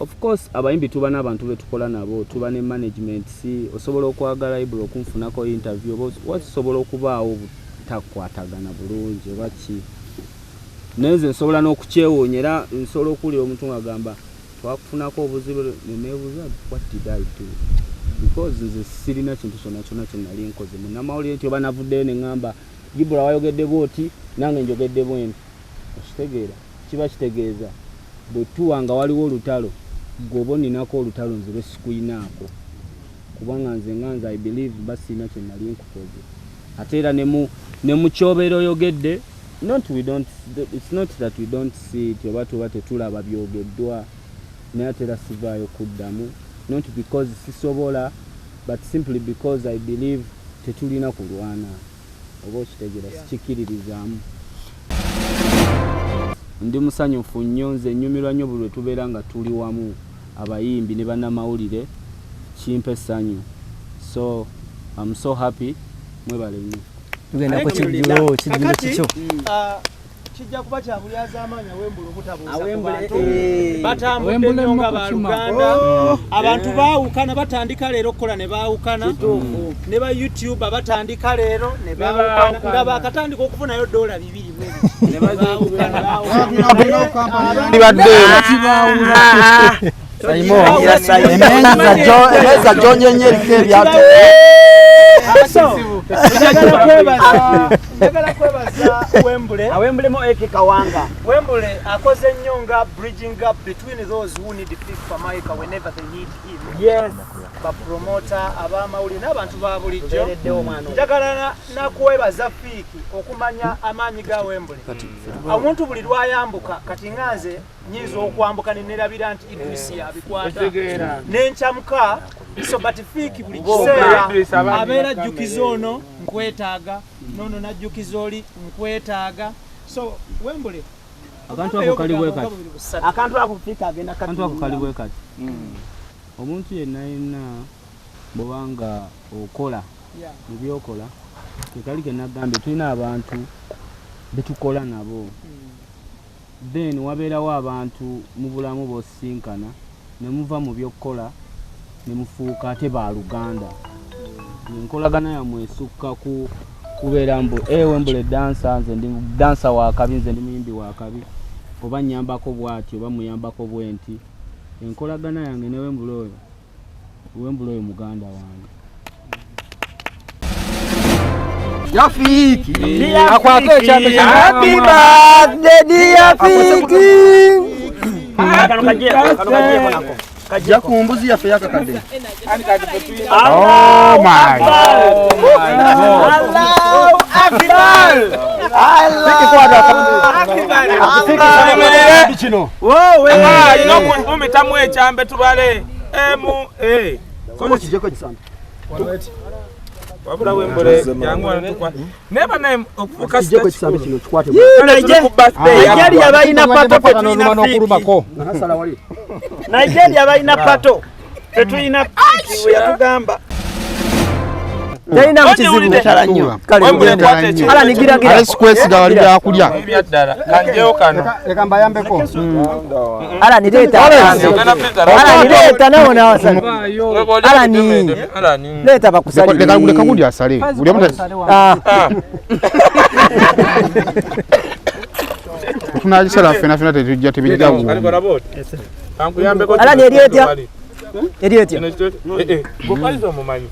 Of course abayimbi tuba n'abantu betukola nabo, tuba ne management. Si osobola okwagala Ibra okunfunako interview, oba wasobola okubaawo obutakwatagana bulungi oba ki, naye nze nsobola n'okukyewuunya, era nsobola okuwulira omuntu ng'agamba twakufunako obuzibu, neneebuuza what did I do, because nze sirina kintu kyonna kyonna kye nali nkoze munnamawulire nti oba navuddeyo ne ŋŋamba Ibra wayogedde bw'oti, nange njogedde bwe nti. Okitegeera? Kiba kitegeeza bwe tuwa nga waliwo olutalo, gwe oba oninako olutalo nze lwe sikuyinaako, kubanga nze nga nze I believe mba sirina kye nali nkukoze. Ate era ne mu kyobeera oyogedde, not we don't, it's not that we don't see it, oba tuba tetulaba byogeddwa, naye ate era sivaayo kuddamu, not because sisobola, but simply because I believe tetulina kulwana, oba okitegeera? Sikikiririzaamu. Ndi musanyufu nnyo, nze nnyumirwa nnyo buli lwe tubeera nga tuli wamu abayimbi ne bannamawulire, kimpa essanyu. So I'm so happy, mwebale nnyo. Tugenda ku kijjulo, kijjulo Kakati, kikyo. Kijja kuba kya bulyazaamaanyi awembula obutabuuza ku Awembule, bantu. eh. Batambudde Awembule nnyo nga mu kukima. baluganda, abantu baawukana, batandika leero okukola ne baawukana, ne ba YouTube batandika leero ne baawukana, nga bakatandika okufunayo $2 bwe biti. Ne baawukana. Libadde Emeeza gyonyenye eriko ebyato. So, njagala kwebaza Wembule. Awembulemu eke Kawanga. Wembule akoze nnyo nga bridging gap between those who need Fik Fameica whenever they need him. Bapromota, abamawulire n'abantu ba bulijjo. Tubeereddewo omwana oyo. Njagala nakwebaza Fiiki okumanya amaanyi ga Wembule. Omuntu buli lwayambuka, kati nga nze nyinza okwambuka ne nerabira nti Idris yabikwata nenkyamuka. So but Fiiki buli kiseera Idris abandi abeera bakkamera. ajjukiza ono nkwetaaga, nono najjukiza oli nkwetaaga. So Wembule, Akantu ako kali bwe kati. bubiri busatu. Akantu ako Fiiki agenda Akantu ako kali katunula. bwe kati. Omuntu yenna yenna bw'obanga okola mu byokola, kekali ke nagambye, tulina abantu betukola nabo, then wabeerawo abantu mu bulamu b'osisinkana ne muva mu byokkola ne mufuuka ate baluganda. Enkolagana yammwe esukka ku kubeera mbu Wembule dancer, nze ndi dancer wakabi, nze ndi muyimbi wakabi, oba nnyambako bw'ati oba muyambako bwe nti. Enkolagana yange ne Wembule oyo, Wembule oyo muganda wange. Yafiiki. Akwate ekyambe kya Happy birthday dear Fiiki. Kano kagyeko, kano kagyeko nako. Jja ku mbuzi yaffe yakakadde. Oh my. Allahu Akbar. Tuyimirire. Kino. Alina okumitamu ekyambe tubale emu eh. Koma kijjeko ekisambi. Wabula Wembule jangu wano tukwa naye banaye okufuuka Kijjeko ekisambi kino kikwate. tuli ku birthday ya Nigeria balina pato, ffe tulina Fiiki. N'okulumako. Nasala wali. Nigeria balina pato, ffe tulina Fiiki we yatugamba. Talina mukizibu. Onyiwulidde? Kale, Wembule kwata ekintu. Ala nigiragira. Ale sikwesiga wali byakulya. Ebyaddala kanjeyo kano. Leka mbayambeko. Ala nileeta akantu. Ogenda pizza. Ala nileeta nawo nawasa. Alani. Alani. Leeta bakusalire. Leka gundi asale. Buli omu Ah, tunagisala ffena ffena tetujja tebijja buwoomi. Kalikola bwoti. Kankuyambeko. Alani eri etya? Eri etya? Kino eh gwe omumanyi.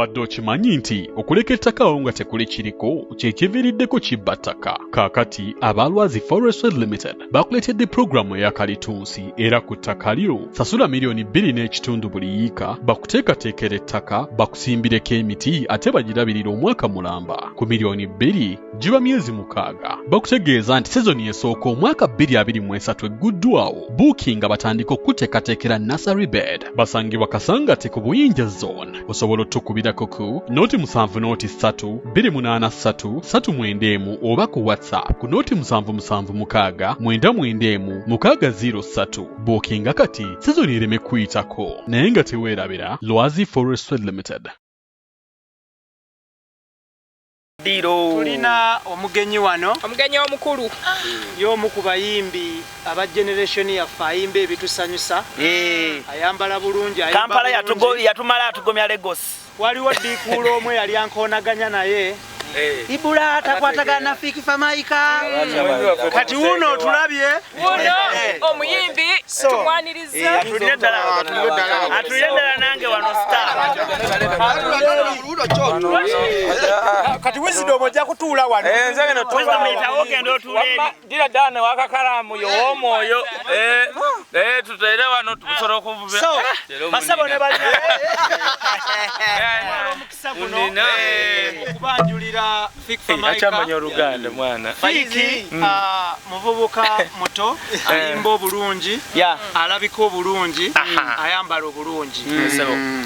Obadde okimanyi nti okuleka ettaka awo nga tekuli kiriko kye kiviiriddeko kibba ttaka. Kaakati aba Lwazi Forest Limited bakuleetedde pulogulaamu eya kalitunsi era ku ttaka lyo sasula 2.5 miliyoni buli yiika bakuteekateekera ettaka bakusimbireko emiti ate bagirabirira omwaka mulamba. Ku 2 miliyoni giba myezi 6. Bakutegeeza nti sizoni esooka omwaka 2023 egguddwawo. Buukinga batandika okuteekateekera nursery bed. Basangibwa Kasangati ku Buyinja Zone. Osobola otukubirako ku 070 3 283 391 oba ku WhatsApp ku 0776 991 603. Buukinga kati sizoni ereme kuyitako naye nga teweerabira Lwazi Forest Limited. Tulina omugenyi wano, omugenyi omukulu, y'omu ku bayimbi aba generation yaffe, ayimba ebitusanyusa, ayambala bulungi, ayimba Kampala bulungi. Yatumala atugomya Lagos. Waliwo ddiikuula omu eyali ankoonaganya naye Ibula takwatagana Fik Fameica. Kati wuuno otulabye. Wuno omuyimbi tumwaniriza. Atulire ddala, atulire ddala nange wano star. Kati Wisdom ojja kutuula wano. Wisdom yitawo ogenda otuula eri. Dira ddala ne wakakalaamu y'omwoyo. Tutere wano tusobola okuvuba. So basabo ne balina omukisa guno okubanjulira Fik Fameica. Akyamanya Oluganda mwana. Fik muvubuka muto ayimba obulungi, alabika obulungi, ayambala obulungi.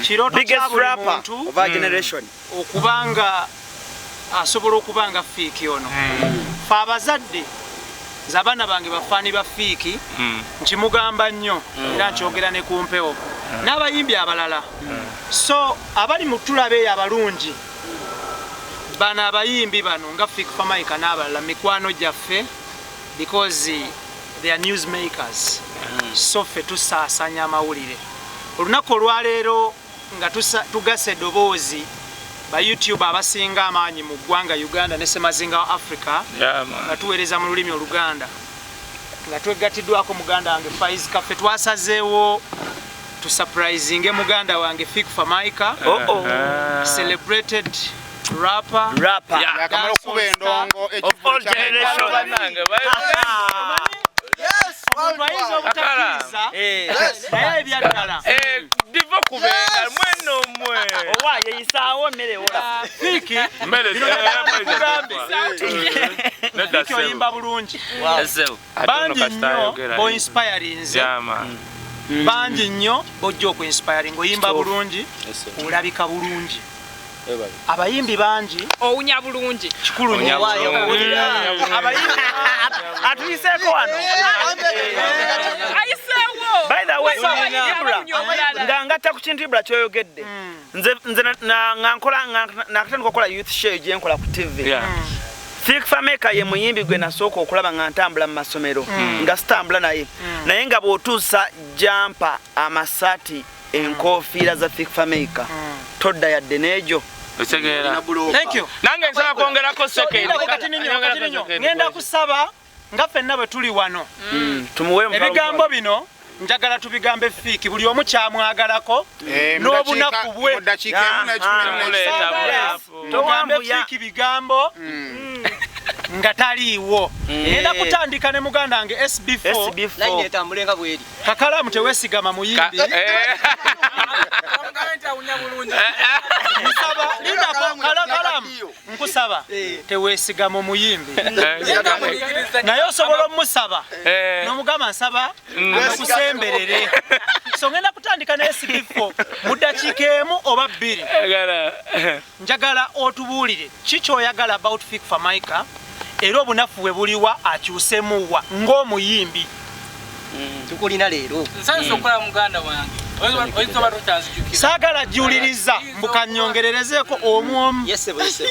Kirooto kya Biggest buli rapper muntu of our generation. okubanga asobola okuba nga Fik ono. Fe abazadde, nze abaana bange bafaani ba Fik, nkimugamba nnyo era nkyogera ne ku mpewo n'abayimbi abalala. So abali mu tulaba eyo abalungi bano, abayimbi bano nga Fik Fameica n'abalala, mikwano gyaffe because they are news makers. So ffe tusaasanya amawulire. Olunaku olwaleero nga tugasa eddoboozi ba YouTube abasinga amaanyi mu ggwanga Uganda ne semazinga wa Africa, nga tuweereza mu lulimi Oluganda, nga twegatiddwako muganda wange Faiz Kaffe, twasazeewo tusurprisinge muganda wange Fik Fameica, Oh, oh. celebrated rapper, Rapper. Yakamala okuba endongo. Of all generation. Omuntu ayinza obutakkiriza naye ebyaddala Diva kubenga mweno mwe. Owa yeyisaawo emmere ewola. Fik, Mmere. Fik oyimba bulungi. Bangi nnyo boinspirinze, bangi nnyo bojja okuinspiring. Oyimba bulungi, olabika bulungi, abayimbi bangi. Owunya bulungi. Kikulu nnyo. Abayimbi Atuyiseeko wano. Ayiseewo. By the way, Ibra, Ibra, omulala. nga ngatta ku kintu Ibra kyoyogedde, nze nga nkola, nga nakatandika okukola youth show gye nkola ku TV, Fik Fameica ye muyimbi gwe nasooka okulaba nga ntambula mu masomero, nga sitambula naye, naye nga bw'otuusa jumper, amasaati, enkofiira za Fik Fameica, todda yadde n'egyo. Otegeera. Thank you. Nange nsaba kwongerako second. Lindako kati nnyo, kati nnyo. Ngenda kusaba nga ffenna bwe tuli wano, Tumuwe ebigambo bino njagala tubigambe Fik, buli omu kyamwagalako n'obunaku bwe. Mu ddakiika emu n'ekitundu. Tugambe Fik bigambo nga taliiwo. Ngenda kutandika ne muganda wange SB4. SB4. Etambule nga bweri. Kakalamu teweesigama muyimbi. Nsaba lindako kalamu, nkusaba teweesigama omuyimbi, naye osobola omusaba n'omugamba nsaba akusemberere. So ngenda kutandika ne SB4 mu ddakiika emu oba bbiri. Njagala otubuulire ki kyoyagala about Fik Fameica, era obunafu bwe buliwa, akyusemuwa ng'omuyimbi. Tukulina leero. Nsanyusa okukola muganda wange, oyinza oba tokyanzijukira. Saagala jjuliriza mbukanyongererezeeko omu omu. Yesebo, yesebo.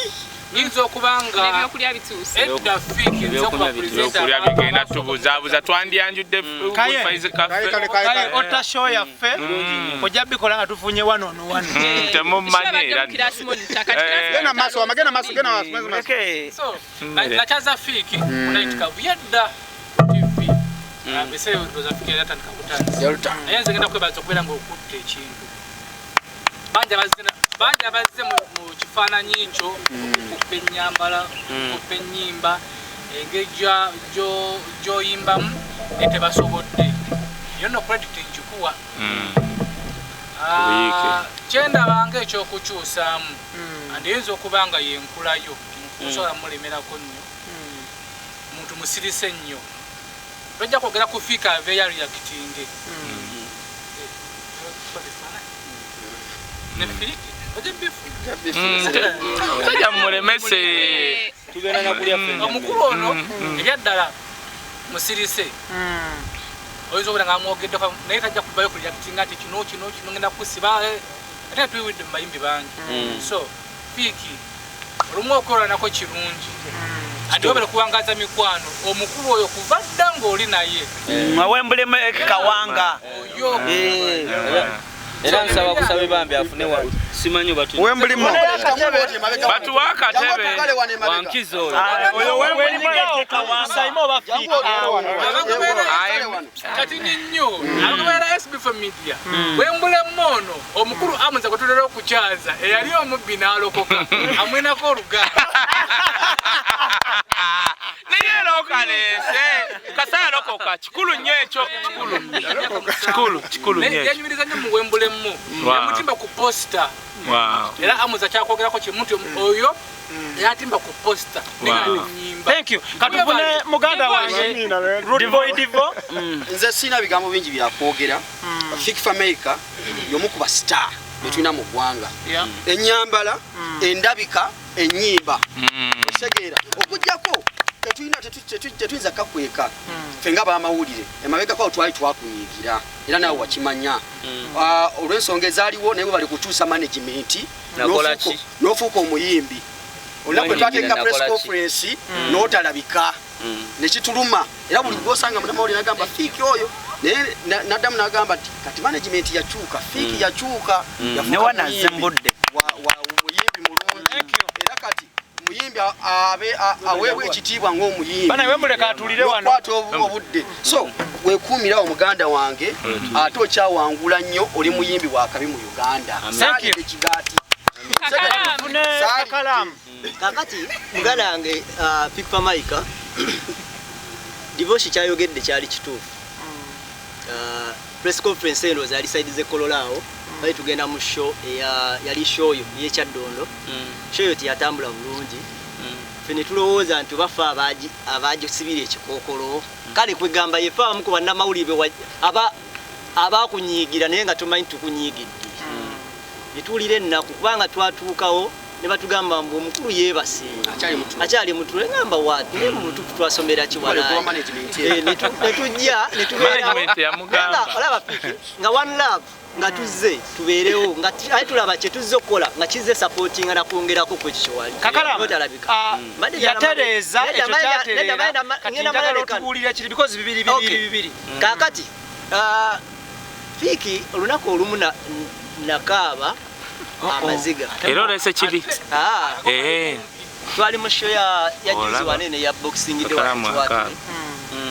Nyinza okuba nga Ebyokulya bituuse. Edda Fik nze okuba presenter. Ebyokulya bigenda tubuzaabuza, twandyanjudde Kaye. Faizi Kaffe. Kale otta show yaffe ojja bikola nga tufunye wano ono wano. Temumanyi era. Genda maaso, wama, genda maaso, genda maaso, maaso. So nakyaza Fik munaitika buyadda TV ebiseera ndowooza Fik yali atandika kutandisa, naye nze ngenda kwebaza okubeera nga okutta ekintu bangi abazina. Bangi abazze mu kifaananyi ekyo okukoppa ennyambala, okukoppa ennyimba, engeri gy'oyimbamu naye tebasobodde. Yo nno credit nkikuwa. Kyendaba nga ekyokukyusaamu and eyinza okuba nga yenkulayo osobola mulemerako nnyo. Muntu musirise nnyo. Tojja kwogera ku Fik ave ya reactinge. Ne Fik ojja bifu. Tajja mulemese. Tugenda na kulya ffenna. Omukulu ono ebyaddala musirise. Oyinza okubeera nga amwogeddeko naye tajja kuvayo ku reactinga nti kino kino kino ngenda kusiba ate tuyiwidde mu bayimbi bangi. So Fik olumu okolanako kirungi. Ate webale kuwangaza mikwano omukulu oyo kuva dda ng'oli naye. Wembulemu Kawanga. Oyo. Era nsaba kusabe bambi afune wa simanyi batu. Wembulemu. Batuwa akatebe. Wankizo oyo. Oyo Wembulemu Kawanga. Saimo oba Fik. Kati nnyo abagoberera SB4 Media. Wembulemu ono omukulu amuza gwe okukyaza eyali omubbi n'alokoka amwinako oluganda. Naye lokalese kasala lokoka kikulu nnyo ekyo kikulu kikulu nnyo ekyo. Yanyumiriza nnyo mu Wembulemu yamutimba ku posta. Era amuza kyakwogerako kimuntu oyo yatimba ku posta. Thank you. Katufune muganda wange Rude Divo. Nze sina bigambo bingi byakwogera. Fik Fameica y'omu ku ba star betulina mu ggwanga. Ennyambala, endabika, ennyimba. Otegeera okuggyako tetulina tetuyinza kakweka. Ffe nga ab'amawulire emabegako awo twali twakunyiigira era naawe wakimanya. Olw'ensonga ezaaliwo naye bali kukyusa management n'ofuuka omuyimbi. Olunaku lwe twateeka press conference n'otalabika ne kituluma era buli gw'osanga munnamawulire n'agamba Fik oyo naye n'addamu n'agamba nti kati management yakyuka, Fik yakyuka yafuuka muyimbi mulungi era kati muyimbi aweebwa ekitiibwa ng'omuyimbi. Bana Wembuleka atuulire wano. N'okwata obudde. So weekuumirawo muganda wange ate okyawangula nnyo oli muyimbi wa kabi mu Uganda. Saalidde kigaati. Kakati muganda wange Fik Fameica Divoshi kyayogedde kyali kituufu. Press conference eno zaali side z'e Kololo awo bali tugenda mu show yali show yo y'ekyaddondo. Show yo teyatambula bulungi. Ffe ne tulowooza nti bafa abagisibira ekikookolo. Kale kwegamba ye ffe abamu ku bannamawulire abakunyiigira naye nga tomanyi tukunyiigidde. Ne tuwulira ennaku kubanga twatuukawo ne batugamba mbu omukulu yeebase akyali mutulo. Ngamba waati naye mu butuufu twasomera kiwala ne tujja ne tubeerawo olaba Fik nga one love nga tuzze tubeerewo nga aye tulaba kye tuzze okukola nga kizze supportinga na kwongerako ku ekyo kyewali. Kakalamu yatereeza ekyo kyatereera kati njagala otubuulire kiri because bibiri bibiri bibiri. Kaakati Fik olunaku olumu nakaaba amaziga. Era olese kibi. Twali mu show ya juzi wanene ya boxing day wa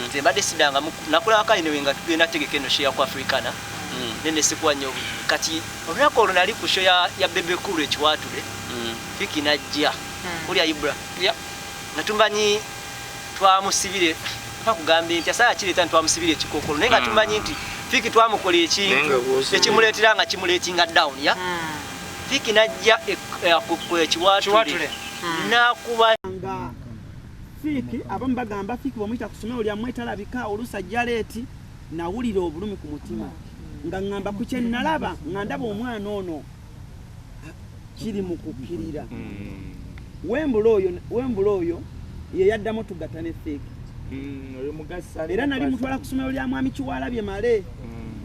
nze mbadde sidanga nakulaba kale nga tugenda tegeka eno show ya ku Africana nene sikuwa nnyo. Kati olunaku olwo nali ku show ya Bebe Cool ekiwatule. Fik najja kulya Ibra nga tumanyi twamusibire bakugambye nti asaala kireeta nti twamusibire ekikookolo naye nga tumanyi nti Fik twamukola ekintu ekimuleetera nga kimuleetinga down ya Fik najja ekiwatule nakuba nga Fik abamu bagamba Fik bw'omuyita ku ssomero lyammwe talabika oluusi ajja leeti. Nawulira obulumi ku mutima nga ŋŋamba ku kye nalaba nga ndaba omwana ono kiri mu kukkirira. Wembula oyo ye yaddamu tugatta ne Fik. Era nali mutwala ku ssomero lya mwami Kiwalabye Male.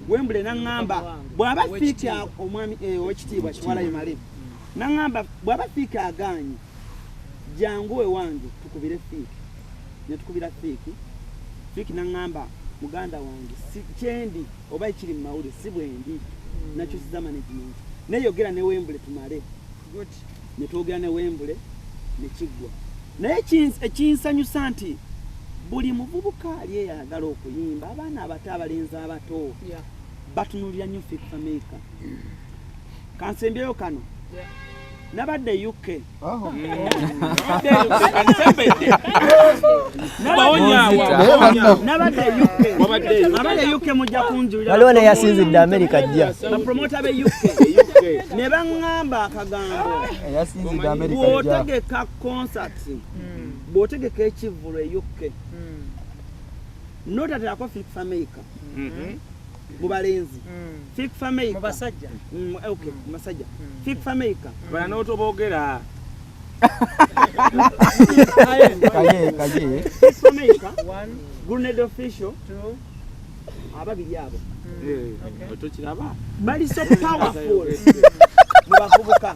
Wembule n'aŋŋamba bw'aba Fik omwami owekitiibwa Kiwalabye Male n'aŋŋamba bw'aba Fik agaanye jangu ewange tukubire Fik. Ne tukubira Fik. Fik n'aŋŋamba muganda wange si kyendi oba ekiri mu mawulire si bwendi nakyusiza management neyogera ne Wembule tumale ne twogera ne Wembule ne kiggwa. Naye ekinsanyusa nti buli muvubuka ali eyagala okuyimba abaana abato abalenzi abato batunuulira nnyo Fik Fameica. Kansembyeyo kano Nabadde UK. Nabadde UK. Nabadde UK mujja kunjulira. Waliwo neyasinzidde America ajja. Bapromota be UK. Ne baŋŋamba akagambo. Eyasinzidde America ajja. Bw'otegeka concert, bw'otegeka ekivvulu e UK, notaterako Fik Fameica mu balenzi. Fik Fameica. Mu basajja. Okay, mu basajja. Fik Fameica. Bana n'otoboogera. Kaye, kaye. Fik Fameica. Grenade Official. Ababiri abo. Tokiraba. Bali so powerful mu bavubuka.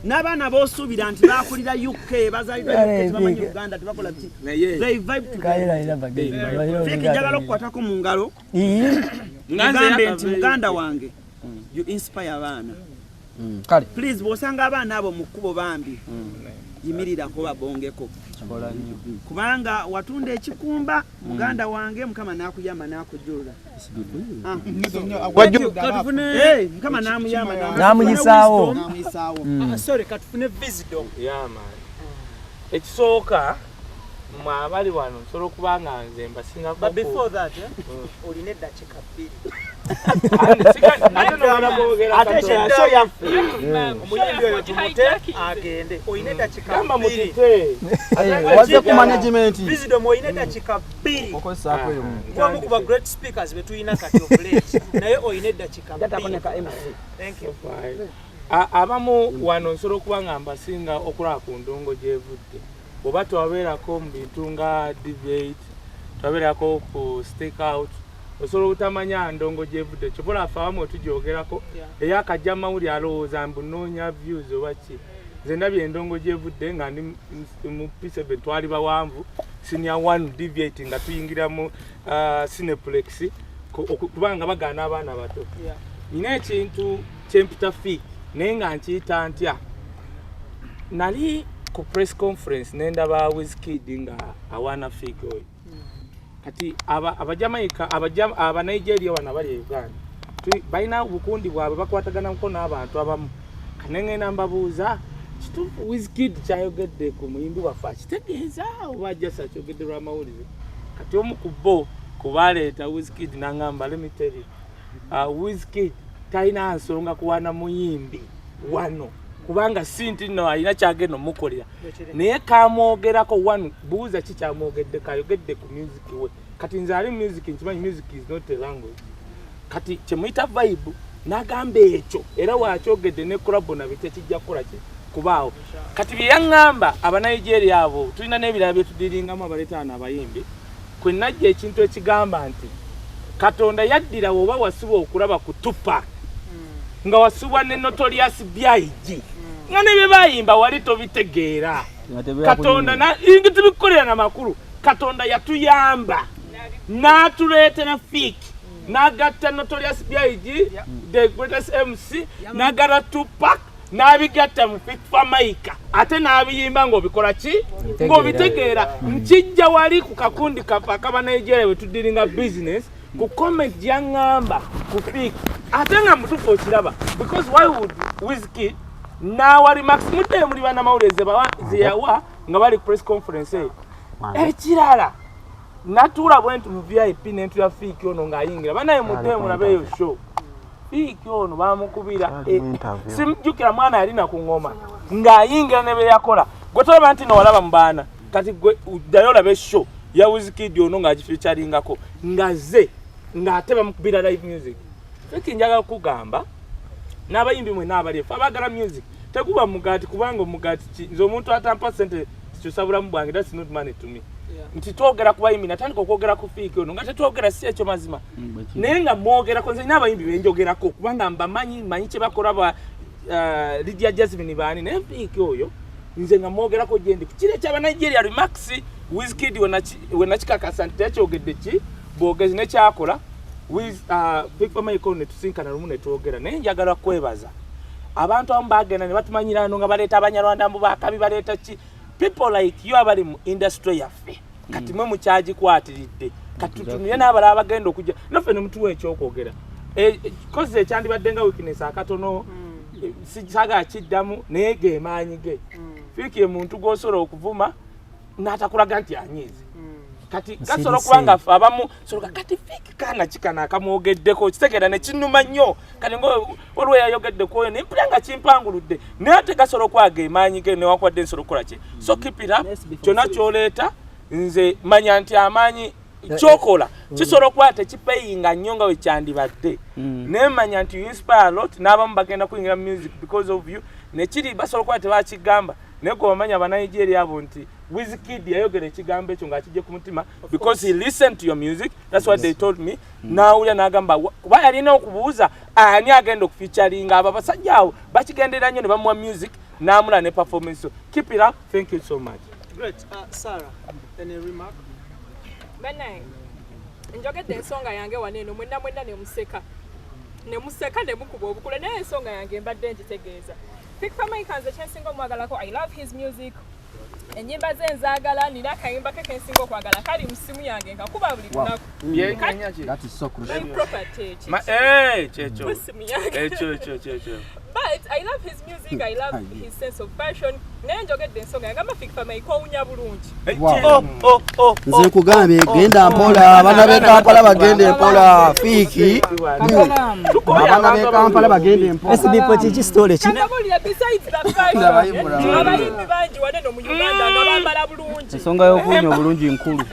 N'abaana b'osuubira nti baakulira UK, bazaalibwa UK, tebamanyi Uganda, tebakola biki. They vibe to them. Fik njagala okukwatako mu ngalo. Mugambe nti muganda wange, you inspire abaana. Kale. Please bw'osanga abaana abo mu kkubo bambi, yimirirako babongeko. Kubanga watunda ekikumba muganda wange, Mukama n'akuyamba n'akujjulula. Mukama n'amuyamba N'amuyisaawo. N'amuyisaawo. Sorry, katufune wisdom. Yeah, man. Ekisooka mwe abali wano nsobola okuba nga nze mbasingako. But before that, olina eddakiika bbiri. Ate ekyo yaffe. Omuyimbi oyo tumute agende. Olina eddakiika bbiri. Wazze ku management. Wisdom olina eddakiika bbiri. Okozesaako eyo. Gwamu ku ba great speakers be tulina kati of late. Naye olina eddakiika bbiri. Thank you. Abamu wano nsobola okuba nga mbasinga okulaba ku ndongo gy'evudde. Oba twabeerako mu bintu nga DV8, twabeerako ku stake out, osobola obutamanya ndongo gy'evudde. Kyova olaba ffe abamu tugyogerako, eyakajja amawulire alowooza mbu nnoonya views oba ki. Nze ndabye endongo gy'evudde nga ndi mu P7, twali bawanvu, senior 1 DV8 nga tuyingira mu Cineplex, kubanga bagaana abaana bato. Nina ekintu kyempita Fik, naye nga nkiyita ntya. Nali ku press conference nendaba Wizkid nga awaana Fik oyo. Kati Abajamaika, Abanigeria wano abali e Uganda balina obukundi bwabwe bakwataganako n'abantu abamu. Kanengenda mbabuuza kituufu Wizkid kyayogedde ku muyimbi waffe akitegeeza oba just akyogedde lw'amawulire. Kati omu ku bo kubaleeta Wizkid n'angamba, let me tell you, Wizkid talina nsonga kuwaana muyimbi wano kubanga si nti nno alina kyagenda omukolera, naye kamwogerako wano. Buuza ki kyamwogeddeko, ayogedde ku music we. Kati nze ali music nkimanyi, music is not a language. Kati kyemuyita vibe n'agamba ekyo era wakyogedde ne collabo nabyo tekijja kukola ki kubaawo. Kati bye yaŋŋamba Abanigeria abo, tulina n'ebirala bye tudiringamu abaleeta wano abayimbi, kwe najja ekintu ekigamba nti Katonda yaddira oba wasubwa okulaba ku Tupac nga wasubwa ne Notorious B.I.G. nga ne bye bayimba wali tobitegeera. Katonda ingi tubikukolera na makulu. Katonda yatuyamba n'atuleetera Fik, n'agatta Notorious B.I.G., the greatest MC, n'agatta Tupac, n'abigatta mu Fik Fameica, ate n'abiyimba ng'obikola ki? Ng'obitegeera. Nkijja wali ku kakundi kaffe ak'Abanigeria bwe tudiringa business, ku comment gyaŋŋamba ku Fik, ate nga mutuufu okiraba, because why would Wizkid n'awali Max muddeyo muli bannamawulire ze yawa nga bali press conference eyo. Ekirala natuula bwe nti mu VIP n'entula Fik ono ng'ayingira, banaye muddeyo mulabe eyo show. Fik ono bamukubira, simjjukira mwana yalina ku ngoma ng'ayingira ne bye yakola. Gwe tolaba nti no walaba mu baana, kati gwe ddayo olabe show ya Wizkid ono ng'agifeaturingako ng'azze ng'ate bamukubira live music. Fik njagala kugamba n'abayimbi mwenna abali efe abaagala music, tekuba mugaati, kubanga omugaati ki nze omuntu atampa ssente sikyusa bulamu bwange, that's not money to me. Nti twogera ku bayimbi, natandika okwogera ku Fik ono nga tetwogera si ekyo mazima, naye nga mwogerako. Nze nina abayimbi benjogerako kubanga mbamanyi, manyi kye bakola ba Lydia Jasmine baani, naye Fik oyo nze nga mwogerako gye ndi. Kiri eky'Abanigeria Remax Wizkid we nakikakasa nti teyakyogedde ki bwogezi nekyakola Fik Fameica ne tusinkana lumu ne twogera. Naye njagala kwebaza abantu abamu bagenda ne batumanyira ano nga baleeta Abanyarwanda mbu bakabi baleeta ki, people like you abali mu industry yaffe kati mwe mukyagikwatiridde. Kati tutunule n'abalala bagenda okujja naffe ne mutuwa ekyokwogera kozi ekyandibadde nga weakness akatono. Saagala kiddamu, naye ge maanyi ge. Fik ye muntu gw'osobola okuvuma n'atakulaga nti anyiize. Kati gasobola okuba nga ffe abamu soloka kati Fik kaana kikano akamwogeddeko, kitegeera ne kinnuma nnyo. Kati nga waliwo yayogeddeko oyo, ne mpulira nga kimpanguludde, naye ate gasobola okuba ge maanyi ge newankubadde nsobola okukola ki. So keep it up, kyonna ky'oleeta nze manya nti amaanyi kyokola kisobola okuba tekipeyinga nnyo nga bwe kyandibadde, naye manya nti you inspire a lot, n'abamu bagenda kuyingira mu music because of you. Nekiri basobola okuba tebakigamba, naye gwe wamanya Abanigeria abo nti Wizkid yayogera ekigambo ekyo ng'akijje ku mutima because he listened to your music. That's what they told me. N'awulira n'agamba kuba yalina okubuuza ani agenda okufeaturinga abo abasajja abo, bakigendera nnyo ne bamuwa music n'amula ne performance. So keep it up, thank you so much. Great. Sarah, any remark? Bannange, njogedde ensonga yange wano eno, mwenna mwenna ne museka, ne museka, ne mukuba obukule, naye ensonga yange mbadde ngitegeeza. Fik Fameica, nze kyensinga omwagalako, I love his music, ennyimba ze nzaagala. Nina akayimba ke kensinga okwagala, kali mu simu yange nga kuba buli lunaku. That is so crucial. My property. Ma, kyekyo. Mu simu yange. Ekyo ekyo kyekyo. But I love his music, I love his sense of fashion. Naye njogedde ensonga yange, ama Fik Fameica owunya bulungi. Nze nkugambye, genda mpola, abaana b'e Kampala bagende mpola. Fik, abaana b'e Kampala bagende mpola. SB kiki story ki? Kangabulira, besides the fashion, abayimbi bangi wano eno mu Uganda nga bambala bulungi. Ensonga y'okuwunya obulungi nkulu.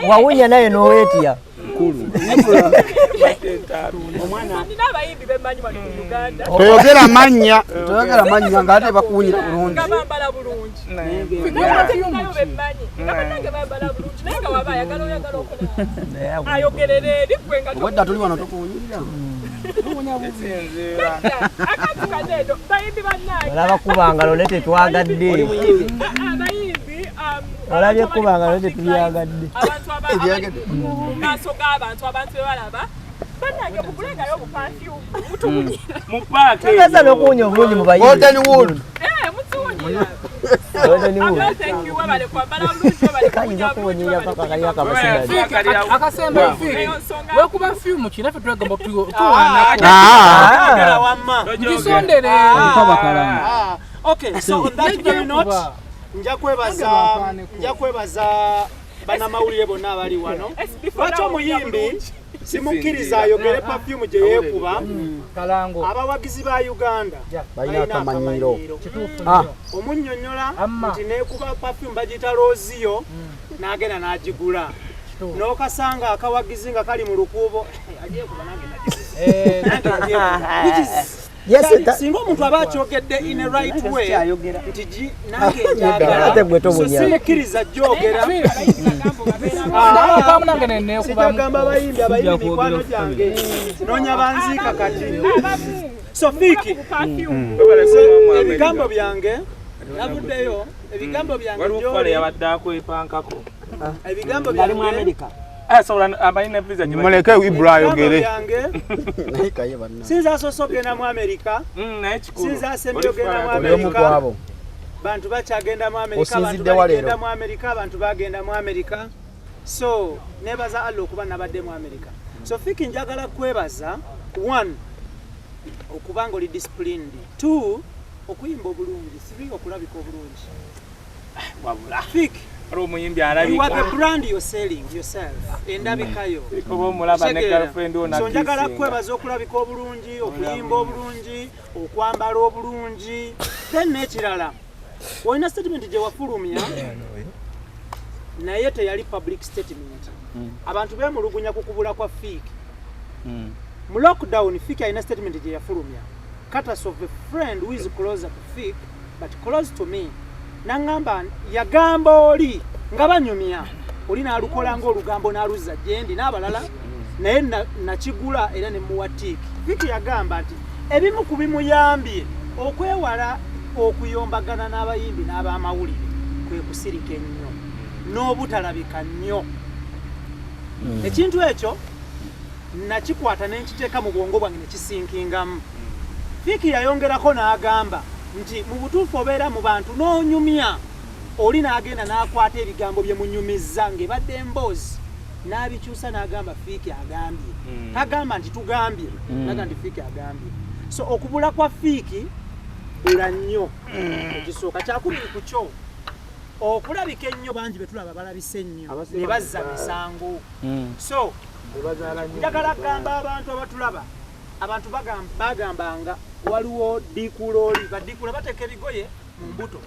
Wawunya naye n'oweetya. Nkulu. Nina abayimbi bemmanyi wano mu Uganda. Toyogera mannya. Toyogera mannya ng'ate bakuwunyira bulungi. Nga bambala bulungi, naye ate ninayo bemmanyi nga bannange bambala bulungi, naye nga waba ayagala oyagala okola ayogerera eri gwe nga Obwedda tuli wano tukuwunyirira. Akantu kano eno, bayimbi bannange. Olaba kubanga lone tetwagadde. Abayimbi Olabye kubanga lone tetubyagadde. Abantu abali mu maaso g'abantu, abantu be balaba, bannange mugulengayo obuperfume, mutuwunyira. Mu paaka. Tugeza n'okuwunya obulungi mu bayimbi. Golden wool. Mutuwunyira. Golden wool. Abla, thank you, webale kwambala bulungi, webale Kayinza kuwunya bulungi. okuwunyirira paka kali akabasigala. Akasemba, Fik, wekuba fyumu ki naffe twegamba. Yogera wamma. Ngisondere. Ah, okay, so on that very note, nja kwebaza bannamawulire bonna abali wano. Lwaki omuyimbi simukkiriza ayogere perfume gye yeekuba? Kalango. Abawagizi ba Uganda balina akamanyiiro. Kituufu. Ah. Omunnyonnyola Amma. nti neekuba perfume bagiyita Roziyo, n'agenda n'agigula, n'okasanga akawagizi nga kali mu lukuubo, agyekuba, nange nagiguze. Nange ngyekuba. Which is Yes, singa omuntu aba akyogedde in a right way nti nange Ate gwe njagala, so tobunya. simukkiriza gyogera. Ndaba nange ne neekubamu. Sijagamba abayimbi, abayimbi mikwano gyange, noonya banziika kati. So Fik, ebigambo byange navuddeyo, ebigambo byange Waliwo gy'oli- fale yabadde akwepankako. Ebigambo Ali mu byange America. Asobola abalina visa gye Muleke Ibra ayogere. Ebigambo byange, Naye kaye banna. sinza asoose ogenda mu America, Naye kikulu. sinza asembye ogenda mu Oli omu America. kwabo. Bantu bakyagenda mu America, abantu Osinzidde wa baligenda leero? mu America, abantu bagenda mu America. So nebaza Allah okuba nabadde mu America. So Fik, njagala kwebaza, one, okuba nga oli disciplined, two, okuyimba obulungi, three, okulabika obulungi. Wabula. Fik, Waliwo omuyimbi you are the alabika. brand you're selling yourself, endabikayo. Oba omulaba ne Kitegeera? girlfriend wo. So njagala Nakisinga. kwebaza okulabika obulungi, okuyimba obulungi, okwambala obulungi. Then n'ekirala, olina statement gye wafulumya, naye teyali public statement. Abantu beemulugunya ku kubula kwa Fik mu lockdown. Fik alina statement gye yafulumya, courtesy of a friend who is closer to Fik but close to me, naŋŋamba yagamba oli nga banyumya, oli n'alukola ng'olugambo n'aluzza gyendi n'abalala, naye nakigula era ne muwa tick. Fik yagamba nti ebimu ku bimuyambye okwewala okuyombagana n'abayimbi n'abamawulire kwe kusirika ennyo n'obutalabika nnyo. Ekintu ekyo nakikwata ne nkiteeka mu bwongo bwange ne kisinkingamu. Fik yayongerako n'agamba nti mu butuufu obeera mu bantu n'onyumya, oli n'agenda n'akwata ebigambo bye munyumizza ng'ebadde emboozi n'abikyusa n'agamba Fik agambye. Tagamba nti tugambye, naga nti Fik agambye. So okubula kwa Fik Bbula nnyo ekisooka. Kyakubiri ku kyo okulabika ennyo, bangi betulaba balabise ennyo ne bazza misango. So njagala kugamba abantu abatulaba, abantu bagambanga waliwo dikulooli, badikula bateeka ebigoye mu mbuto,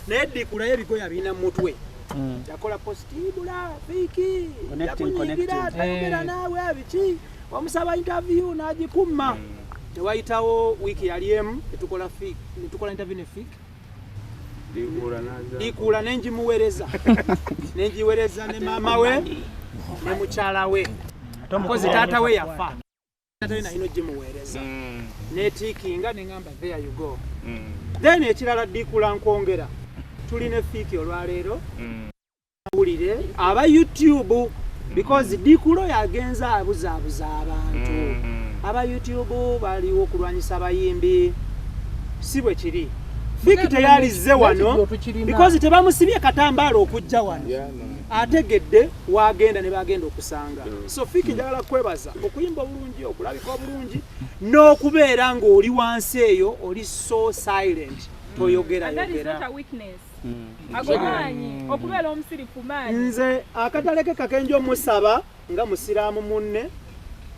naye dikula ebigoye abirina mu mutwe. Yakola post Ibula Fik yakunyigira, tayogera naawe biki, wamusaba interview n'agikumma. Tewayitawo wiiki yali emu netukola Fik, netukola interview ne Fik Dikuula, nengimuweereza, nengiweereza ne maama we ne mukyala we, kozi taata we yafa, taata we nalina ogimuweereza netiikinga, neŋŋamba there you go. Then ekirala, Dikuula, nkwongera tulina Fik olwaleero wulire aba YouTube, because Dikulo yagenza abuzaabuza abantu. Aba YouTube baliwo okulwanyisa abayimbi, si bwe kiri. Fik teyalizze wano because tebamusibye katambaala okujja wano, ategedde wagenda ne bagenda okusanga. So Fik, njagala kwebaza okuyimba obulungi, okulabika obulungi, n'okubeera ng'oli wansi eyo oli so silent, toyogera. And that is yogera. not a weakness. Ago maanyi, okubeera omusirifu maanyi. Nze akataleke kakenja omusaba nga musiraamu munne,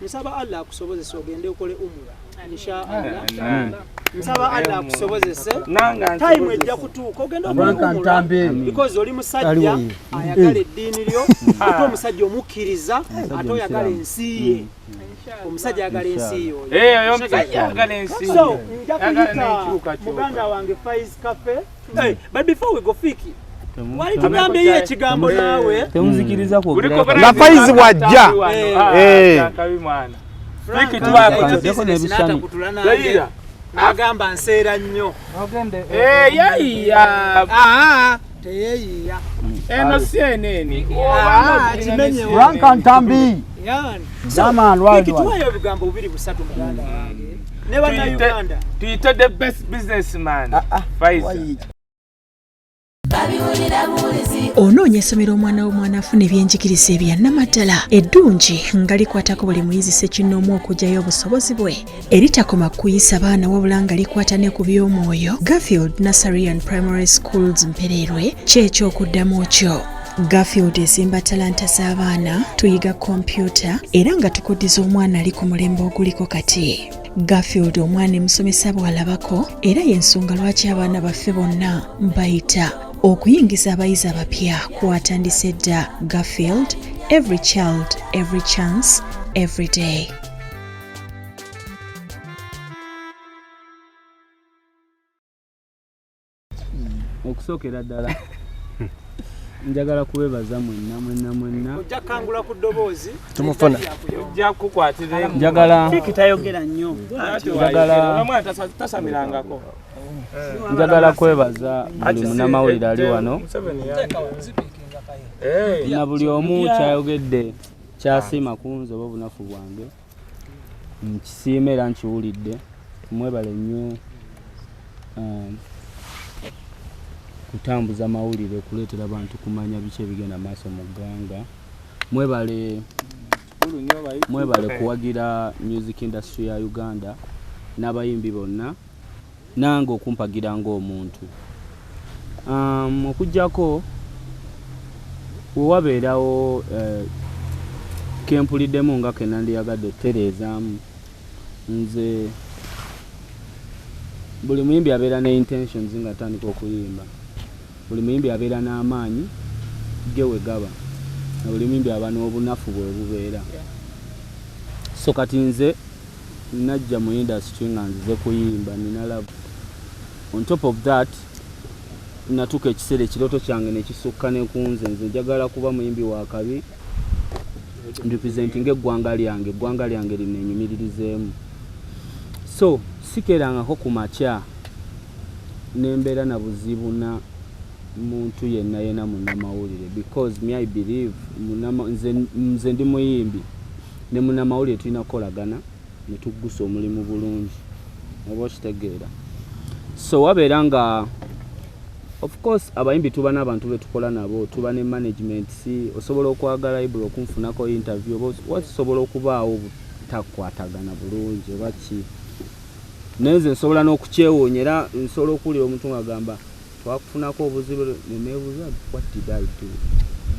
nsaba Allah akusobozese ogende okole umura, insha Allah. Nsaba Allah akusobozese, time ejja kutuuka ogende okole Frank umura Ntambi. because oli musajja Aliwo ye. ayagala eddiini lyo, ate omusajja omukkiriza, ate oyagala ensi ye. Omusajja ayagala ensi ye oyo. Eh, oyo omusajja ayagala ensi ye. So nja Ayagala kuyita n'enkyukakyuka. muganda wange Faiz Cafe. Hey, but before we go, Fiki, wali tugambeyo ekigambo naawe. Temuzikiriza kwogera. Nga Faiz bw'ajja. Eh. Kabi mwana. Frank Fiki tubaako. Ntambi business n'atakutula nange. Yayira. N'agamba nseera nnyo. Eh, yayiya. Ah, teyeeyiya. Eno si eno. Ah, kimenyewo. Frank Ntambi. Yani. Zaman Fiki, worldwide. tuwayo ebigambo bubiri busatu, muganda wange ne bannayuganda. Tuyite the best businessman. Faiz. Onoonya essomero omwana w'omwana afuna ebyenjigiriza ebyannamaddala eddungi nga likwatako buli muyizi ssekinnoomu okuggyayo obusobozi bwe, eritakoma kuyisa baana wabula nga likwata ne ku by'omwoyo? Garfield Nursery and Primary Schools Mpereerwe kyekyokuddamu kyo. Garfield ezimba talanta z'abaana, tuyiga kompyuta era nga tukuddiza omwana ali ku mulembe oguliko kati. Garfield omwana emusomesa bw'alabako, era y'ensonga lwaki abaana baffe bonna bayita. Okuyingiza abayizi abapya kwatandise dda. Garfield, every child, every chance, every day. Okusookera ddala njagala kubebaza mwenna mwenna mwenna. Ojja kukangula ku ddoboozi. Tumufuna. Ojja kukwatira. Njagala Fiki tayogera nnyo. Njagala- Omwana tasamirangako. Njagala kwebaza buli munnamawulire ali wano na buli omu kyayogedde kyasiima ku nze oba obunafu bwange, nkisiima era nkiwulidde. Mwebale nnyo kutambuza mawulire, kuleetera bantu kumanya biki ebigenda maaso mu ggwanga. Mwebale, mwebale kuwagira music industry ya Uganda n'abayimbi bonna, nange okumpagira ng'omuntu. Okugjako wewabeerawo kempuliddemu nga kenandiyagadde otereezaamu, nze buli muyimbi abeera ne intentions nga atandika okuyimba, buli muyimbi abeera n'amaanyi ge we gaba, na buli muyimbi aba n'obunafu bwe bubeera. So kati nze najja mu industry nga nzize kuyimba, nina love. On top of that, natuuka ekiseera ekirooto kyange nekisukka ne ku nze. Nze njagala kuba muyimbi wa kabi, representing eggwanga lyange, eggwanga lyange linenyumiririzeemu. So sikerangako ku makya nembeera na buzibu na muntu yenna yenna munnamawulire, because me, I believe nze ndi muyimbi ne munnamawulire tulina kukolagana ne tuggusa omulimu bulungi, oba okitegeera. So wabeera nga of course abayimbi tuba n'abantu betukola nabo, tuba ne management. Si osobola okwagala Ibra okunfunako interview oba wasobola okubaawo butakwatagana bulungi oba ki. Naye nze nsobola n'okukyewuunya, era nsobola okuwulira omuntu ng'agamba twakufunako obuzibu, neneebuuza what did I do,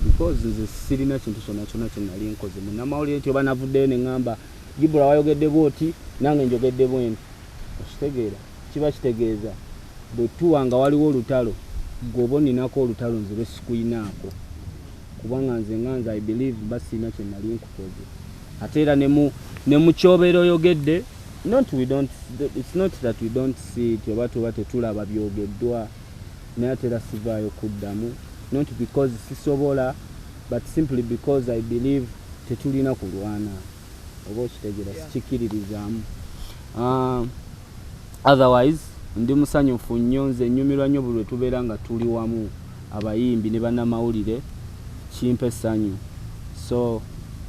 because nze sirina kintu kyonna kyonna kye nali nkoze munnamawulire nti oba navuddeyo ne ŋŋamba Ibra wayogedde bwoti, nange njogedde bwenti. Okitegeera? Kiba kitegeeza bwe tuwa nga waliwo olutalo, gwe oba oninako olutalo nze lwe sikuyinaako, kubanga nze nga nze I believe mba sirina kye nali nkukoze. Ate era ne mu kyobeera oyogedde, not we don't, it's not that we don't see it, oba tuba tetulaba byogeddwa, naye ate era sivaayo kuddamu, not because sisobola, but simply because I believe tetulina kulwana, oba okitegeera? Sikikiririzaamu. Otherwise ndi musanyufu nnyo, nze nnyumirwa nnyo buli lwe tubeera nga tuli wamu abayimbi ne bannamawulire, kimpa essanyu. So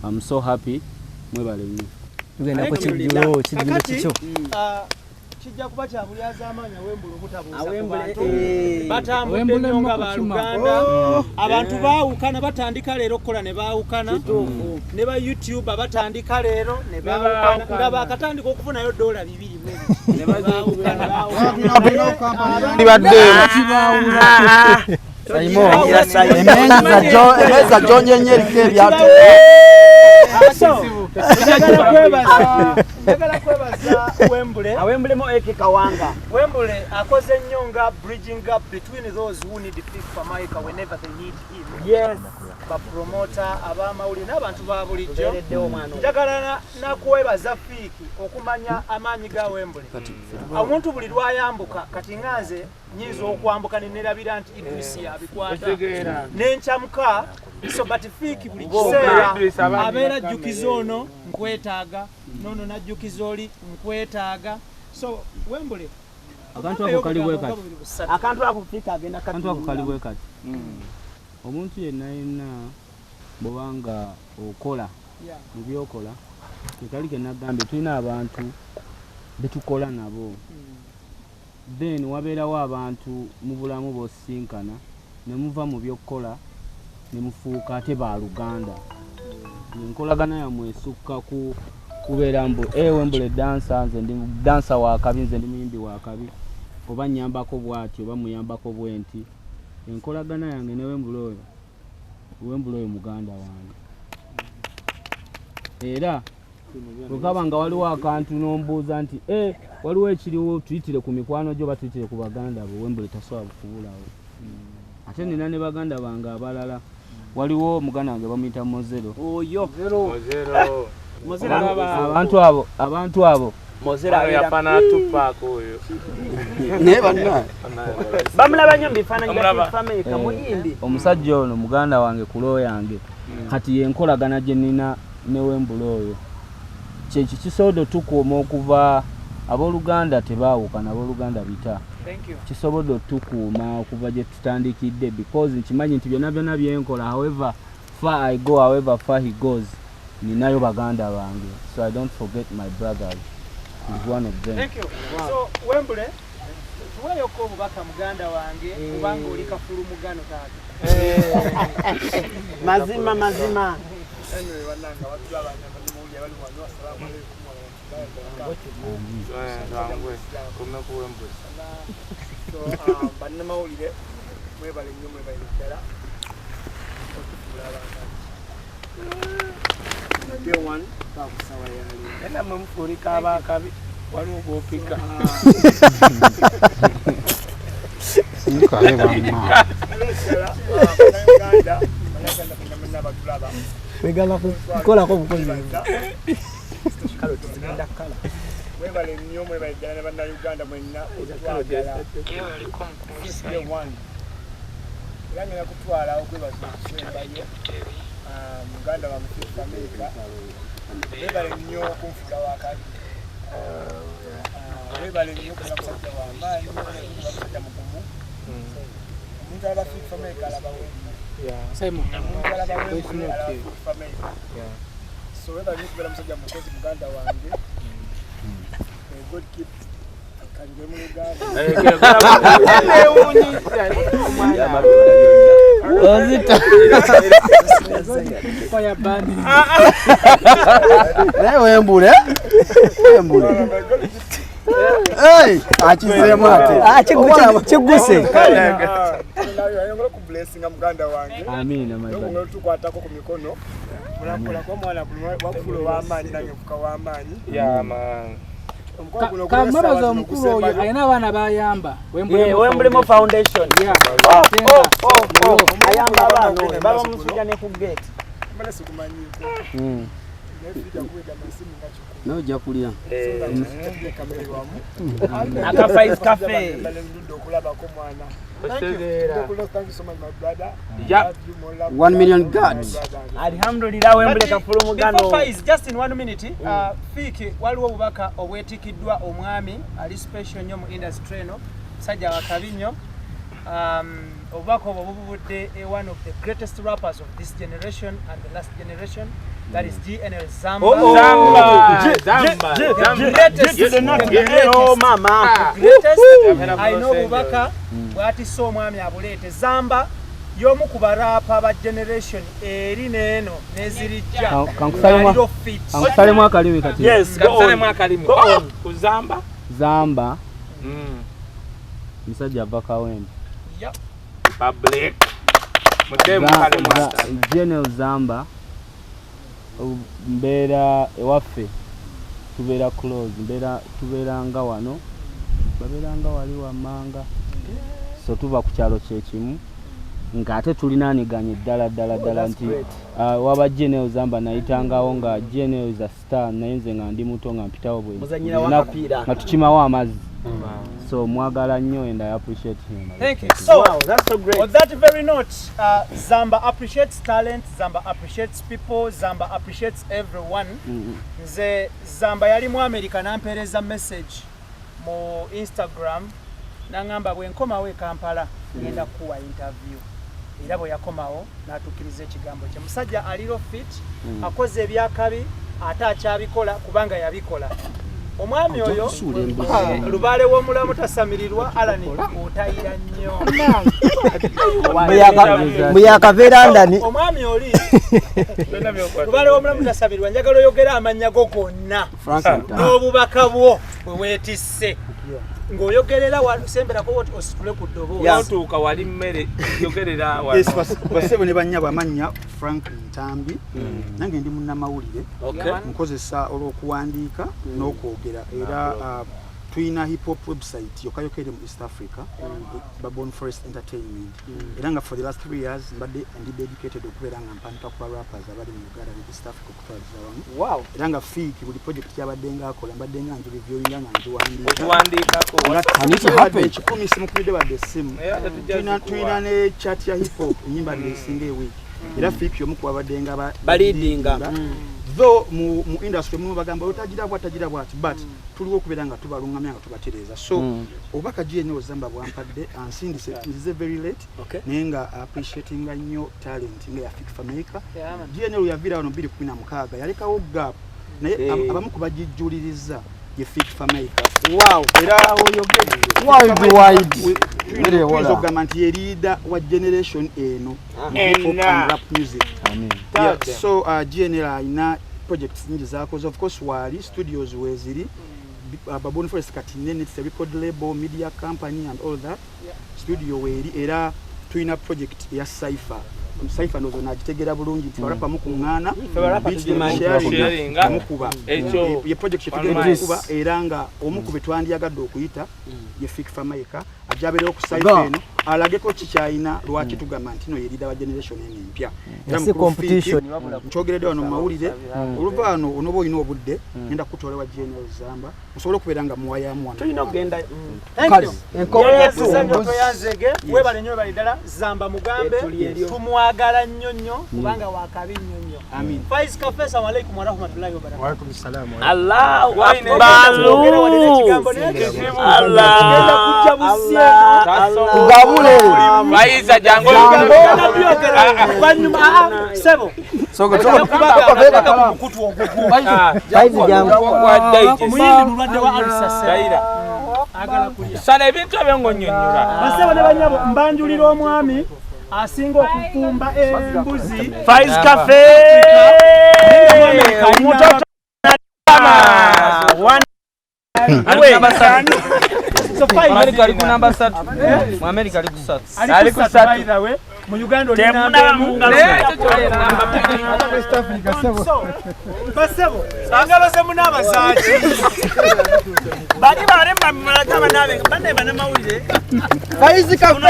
I'm so happy, mwebale nnyo. Tugenda ku kijjulo, kijjulo. Kakati, Kikyo. Kijja kuba kya bulyazaamaanyi Awembule obutabuuza ku Awembule, bantu. Batambudde Awembule nnyo nga mu kukima. baluganda. Abantu baawukana, batandika leero okukola ne baawukana, ne ba YouTube batandika leero ne baawukana, nga bakatandika okufunayo $2 bwe biti. Ne baawukana. Libadde Saimo, emmeeza gyonyenye eriko ebyato. So, njagala kwebaza Wembule. Awembulemu eke Kawanga. Wembule akoze nnyo nga bridging gap between those who need Fik Fameica whenever they need him. Bapromota, abamawulire n'abantu ba bulijjo. Tubeereddewo omwana oyo. Njagala nakwebaza Fiiki okumanya amaanyi ga Wembule. Omuntu buli lwayambuka, kati nga nze nyinza okwambuka nenerabira nti Idris yabikwata, Okitegeera. nenkyamuka. So but Fiiki buli Oba kiseera Idris abandi abeera na ajjukiza kamera. ono nkwetaaga, nono najjukiza oli nkwetaaga. So Wembule, Akantu ako kali bwe kati. Akantu ako Fiiki agenda Akantu ako kali bwe kati. Omuntu yenna yenna bw'obanga okola mu byokola, kekali ke nagambye, tulina abantu betukola nabo, then wabeerawo abantu mu bulamu bw'osisinkana ne muva mu byokkola ne mufuuka ate baluganda. Enkolagana yammwe esukka ku kubeera mbu Wembule dancer, nze ndi dancer wakabi, nze ndi muyimbi wakabi, oba nnyambako bw'ati oba muyambako bwe nti. Enkolagana yange ne Wembule oyo, Wembule oyo muganda wange, era bwekaba nga waliwo akantu n'ombuuza nti waliwo ekiriwo, tuyitire ku mikwano gyo oba tuyitire ku baganda bo, Wembule tasobola kubulawo. Ate nina ne baganda bange abalala, waliwo muganda wange bamuyita Mozero. Oyo. Mozero. Mozero. Abantu abo Mozero Oyo abeera yafaanana Tupac oyo. Naye banna. Bamulaba nnyo mu bifaananyi bya Bamulaba. Fik Fameica, muyimbi. Omusajja ono muganda wange kulo yange. Kati yenkolagana gye nina ne Wembule oyo, kyekyo kisobodde otukuuma okuva abooluganda tebaawukana, abooluganda bita. Thank you. Kisobodde otukuuma okuva gye tutandikidde, because nkimanyi nti byonna byonna byenkola, however far I go, however far he goes, ninayo baganda bange, so I don't forget my brothers. Is one of them. Thank you. So Wembule, tuweeyoko obubaka muganda wange, kubanga oli kafulu mugano taata. Mazima mazima. Anyway, bannange abatulaba bannamawulire bali wano, assalamu alaikum warahmatullahi wabarakatuh. Kome ku Wembule. So bannamawulire mwebale nnyo, mwebale ddala okutufuula abantu. Day one bakusawa yali. Era mwe mufuulika abakabi, waliwo gw'opika. Nkabe banna. Bannayuganda, Bannayuganda mwenna mwenna abatulaba. Wegamba kukolako obukozi. Kaloti zigenda kukala. Mwebale nnyo, mwebale ddala ne Bannayuganda mwenna otwagala. Day one. Era ngenda kutwala okwebaza okusembayo muganda wange Fik Fameica. Webale nnyo okunfuula wakabi. Webale nnyo kuba musajja w'amaanyi, webale nnyo kuba musajja mugumu. Omuntu alaba Fik Fameica alaba Wembule. Omuntu alaba Wembule alaba Fik Fameica. So webale nnyo kubeera musajja mukozi, muganda wange. May God keep kanjwe mu Luganda. Newuunyisa. Ozita. Naye Wembule, Wembule. May God keep Hey, akizeemu ate. Ah, kigguse. Ayongera okublessinga muganda wange. Amiina, my brother. N'okungera otukwatako ku mikono. Mulakola kuba mwana wakufula ow'amaanyi nange nfuka w'amaanyi. Yeah, man. Omukono guno ogulina essaawa Kamwebaza zino omukulu oyo ogusembayo. alina abaana bayamba. Yeah, Wembulemo Foundation. Yeah. Oh, ayamba abaana oyo baba musujja ne ku gate. Mbadde sikumanyiiko. Naye Fika kuwega amasimu nga kikumi. Nawe ojja kulya. So nga tulya kamere wamu. Aka Faiz Cafe. Ndudde okulabako mwana. Thank you. Otegeera. Thank you so much, my brother. Yeah. Love you, more love. 1 million guards. Alhamdulillah Wembule kafulu mugano. Before Faiz, just in 1 minute, Fiki waliwo obubaka obwetikiddwa omwami ali special nnyo mu industry eno, musajja wa kabi nnyo. Obubaka obwo bubudde one of the greatest rappers of this generation and the last generation, that is GNL Zamba. Oh, Zamba. G, Zamba. G, G, Zamba. G, Greatest, G, the G, greatest. oh mama. The greatest. Woo. Alina obubaka bw'atisse omwami abuleete. Zamba y'omu ku baraapa ba generation eri n'eno n'ezirijja. Aliro fit. Kankusalemu akalimi kati. Yes, go on. Kamusalemu akalimi. Go on. Ku Zamba. Zamba musajja ava Kawempe. Yep. Public. Mutemu kale master. General Zamba mbeera ewaffe tubeera close, mbeera tubeera nga wano babeera nga wali wammanga, so tuva ku kyalo kyekimu ng'ate tulinaaniganye ddala ddala ddala nti waba General Zamba nayitangawo nga General is a star, naye nze nga ndi muto nga mpitawo bwe Muzannyira buli lunaku w'akapiira. nga tukimawo amazzi, so mwagala nnyo and I appreciate him. Thank you. So, Wow, that's so great. On that very note, Zamba appreciates talent, Zamba appreciates people, Zamba appreciates everyone. Nze Zamba yali mu America n'ampeereza message mu Instagram n'aŋŋamba bwe nkomawo e Kampala ngenda kukuwa interview. Era bwe yakomawo n'atuukiriza ekigambo kye. Musajja aliro fit, akoze ebyakabi ate akyabikola kubanga yabikola. Omwami oyo Okusuula embuzi. lubaale w'omulamu tasamirirwa, Alan otayira nnyo. Muyakaveera London. Omwami oli lubaale w'omulamu tasabirwa, njagala oyogere amannya go gonna Frank Ntambi. n'obubaka bwo bwe weetisse ng'oyogerera wasemberako woti ositule ku ddoboozi. Otuuka wali mmere yogerera wano. Yes, basebo ne bannyabo, amannya Frank Ntambi, nange ndi munnamawulire. Okay. Nkozesa olw'okuwandiika n'okwogera era tulina hip hop website yokka yokka eri mu East Africa, Babon Forest Entertainment, era nga for the last 3 years mbadde ndi dedicated okubeera nga mpandika ku ba rappers abali mu Uganda ne East Africa okutwaliza wamu. Era nga Fiiki buli project kyabadde nga akola mbadde nga ngireviewinga nga ngiwandiika. Ogiwandiikako. Can it happen? Ekikumi simukubidde wadde essimu. Naye ate tujja zikuwa. Tulina ne chat ya hip hop enyimba esinga ewiiki, era Fiiki omu kubabadde nga Baleadinga. Though mu industry mumu bagamba otagira bwati tagira bwati, but tuliwo okubeera nga tubalungamya nga tubatereeza. So obubaka GNL Zamba bwampadde ansindise nzize very late, naye nga appreciatinga nnyo talent nga ya Fik Fameica. Yeah, man. GNL yaviira wano 2016 yalekawo gap, naye abamu ku bagijjuliriza ye Fik Fameica. Wow. Era Worldwide. Tuyinza okugamba nti ye leader wa generation eno mu hip hop and rap music. Yeah, so GNL alina projects nyingi zakoze, of course waali studios weeziri. Baboon Forest kati nene, it's a record label, media company and all that. Studio weeri, era tulina project eya cypher. Cypher ndowooza nagitegera bulungi nti barapa mukuŋŋaana Ffe barapa beat tugimanyi. sharing, Sharinga. mukuba. Ekyo. Ye project kyetugenda One okukuba, era nga omu ku be twandyagadde okuyita ye Fik Fameica, ajja abeerewo ku cypher Go. eno alageko kikyalina lwaki tugamba nti no ye leader wa generation eno empya. Era Si mukulu competition. Fik, nkyogeredde wano mu mawulire, oluva wano onooba olina obudde ngenda kukutwala wa GNL Zamba musobole okubeera nga muwayamu wano. Tulina okugenda. Thank Kale, you. enkoko Yeyanziza nnyo, embuzi. tweyanzege, webale nnyo, webale ddala. Zamba mugambe Etuli eryo. tumwagala nnyo nnyo kubanga wakabi nnyo nnyo. Amin. Faiz Cafe, assalamu alaikum warahmatullahi wabarakatuh. Waalaikum salaam. Allahu Wine Akbar. Twogere wadde n'ekigambo n'ekyo. Allah. Tugenda kujja busi Allah. Tugabule. Bayiza jangu. Oluvannyuma sebo Soka, ojja soka. kubaga ku mukutu ogugwo. Faizi jangu. Omuyindi mulwadde wa alusa sebo. Dayira. Agala kulya. Sala ebintu ebyo ng'onnyonnyola. Basebo ne banyabo, mbanjulira omwami asinga okufumba embuzi. Faiz Cafe. Mutoto. One. America ali ku namba 3. Mu America ali ku 3. Ali ku 3 by the way. Mu Uganda oli namba emu. West Africa sebo. Basebo. Engalo ze munaabazaaki. Bali balemba mulaka banabe bane banamawulire. Faizi Cafe.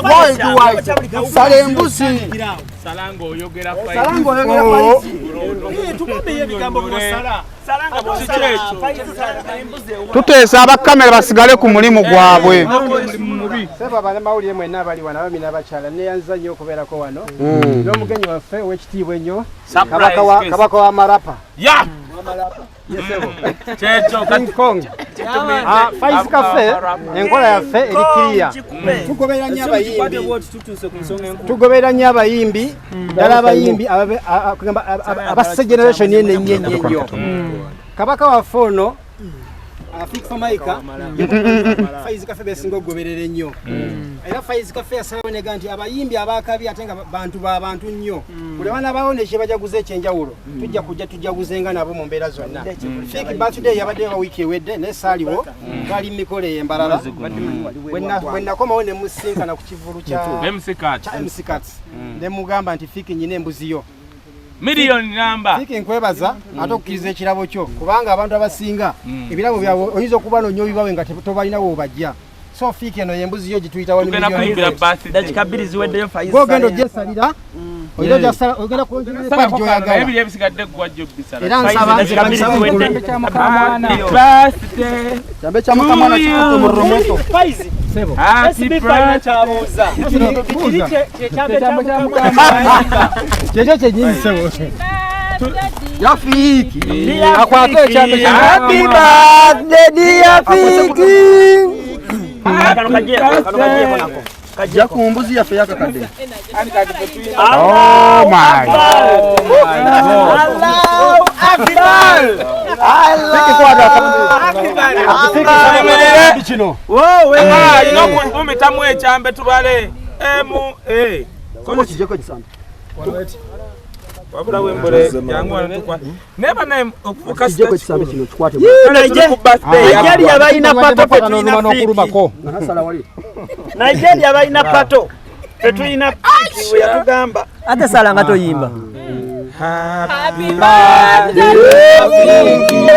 Worldwide. Sala embuzi. Salanga oyogera Faizi. Salanga oyogera Faizi. Tugambe ebigambo by'osala. Salanga bw'osala Faizi salanga embuzi ewa. Tuteesa abakamera basigale ku mulimu gwabwe. Sebo abanamawulire mwenna abali wano abaami n'abakyala neeyanziza nnyo okubeerako wano. N'omugenyi waffe ow'ekitiibwa ennyo Kabaka wa Marapa. Ya! King Kong. Faizi Cafe enkola yaffe eri kiriya. Tugoberera nnyo abayimbi. Tugoberera nnyo abayimbi ddala abayimbi abassa generation eno ennyo ennyo. Kabaka waffe ono Fik Fameica Faizi Cafe besinga okugoberera ennyo. Era Faizi Cafe yasalawo nega nti abayimbi abakabi ate nga bantu ba bantu nnyo. Buli banaabawo ne kyebajaguza ekyenjawulo tujja kujja tujaguzenga nabo mu mbeera zonna. Fik birthday yabaddewo wiiki ewedde naye saaliwo twali mu mikolo ey'embalala. Bwe nakomawo ne musinkana ku kivvulu kya MC Kats ne mugamba nti Fik nnyina embuzi yo. Million namba. Fik nkwebaza ate okukkiriza ekirabo kyo kubanga abantu abasinga ebirabo byabwe oyinza okuba n'onywa ebibawe nga tobalinawo bajja. So Fik eno y'embuzi yo gituyita 1 million. Dakika 2 ziweddeyo Faizi. Gw'ogenda ogyesalira oyinza ogenda kwongera party gy'oyagala. Ebiri ebisigadde ggwajja obbisala. Era nsaba dakika 2 ziwedde. Birthday. Kyambe kya mukamwana kikutte mu rumoto. Faizi. Sebo. SB Faizi kyabuuza. Kiri kye kyambe kya mukamwana. Kyekyo kyennyini sebo. Yafiki. Akwate ekyambe kya Happy birthday dear Fiki. Kajja ku mbuzi yaffe yakakadde. Oh my. Allahu Akbar. Allahu kino. Wowe. Alina okumitamu ekyambe tubale. Emu eh. Komo kijeko kisambe. Wabula wembole jangu wano tukwa. Neba naye okufuka kijeko kisambe kino kikwate. Nigeria balina pato ffe tulina Fiki. Nigeria balina pato ffe tulina Fiki we yatugamba. Ate Salanga toyimba. Happy birthday Fiki.